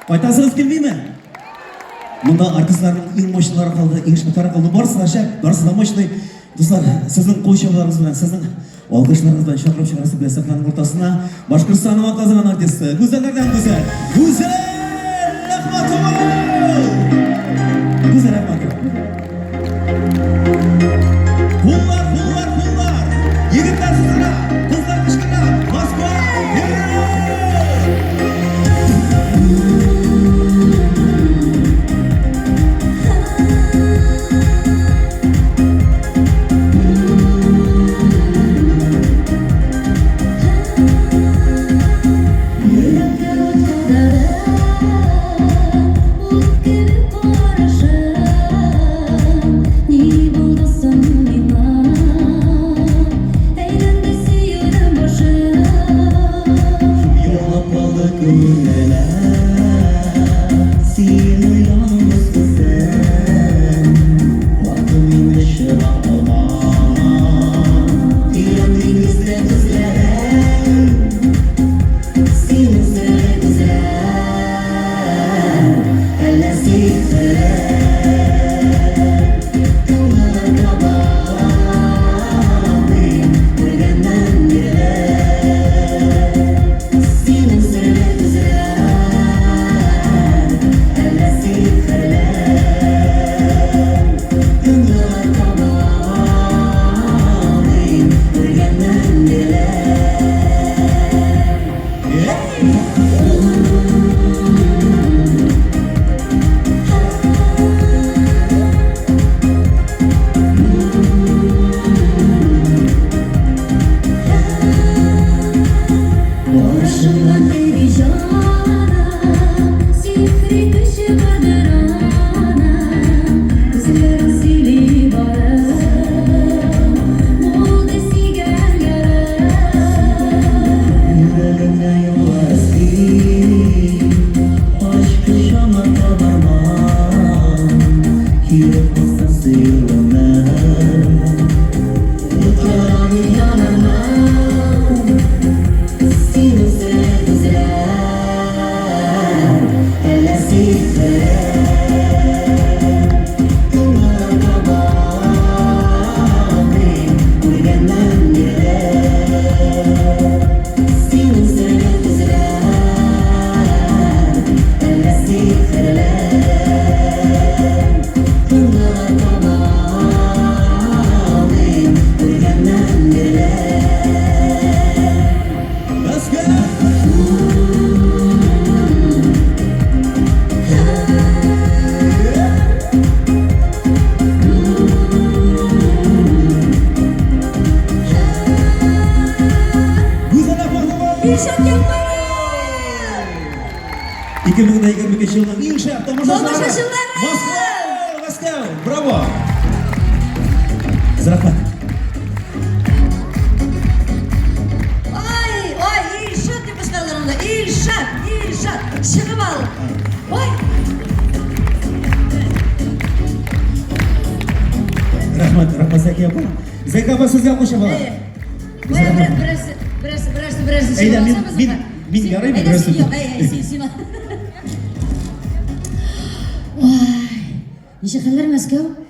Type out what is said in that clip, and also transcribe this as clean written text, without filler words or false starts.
Кайтасыгыз килмиме? Монда артистларның иң мощныйлары калды, иң шәпләре калды. Барысы да шәп, барысы да мощный. Дуслар, сезнең кул чабуларыгыз белән, сезнең алкышларыгыз белән чакырып чыгарасы килә сәхнәнең уртасына Башкортстанның атказанган артисты, гүзәлләрдән гүзәл, Гүзәл Әхмәтова! Гүзәл Әхмәтова. Куллар, куллар, куллар! Егетләр сызгыра, кызлар кычкыра! Москва! Илшат Яппаров! 2022 елның иң шәп тамашачылары. Тамашачылары! Москва, Мәскәү, браво! Рәхмәт. Ай, ай, Илшат дип кычкыралар монда. Илшат, Илшат, чыгып ал. Ой! Рәхмәт, рәхмәт Зәки апа. Зәки апа сезгә кушыла. Бая берәрсе, берәрсе, берәрсе, берәрсе. Әйдә, мин, мин, мин ярыймы берәрсе? Әйдә, син, син. Ой, ничек хәлләр, Мәскәү?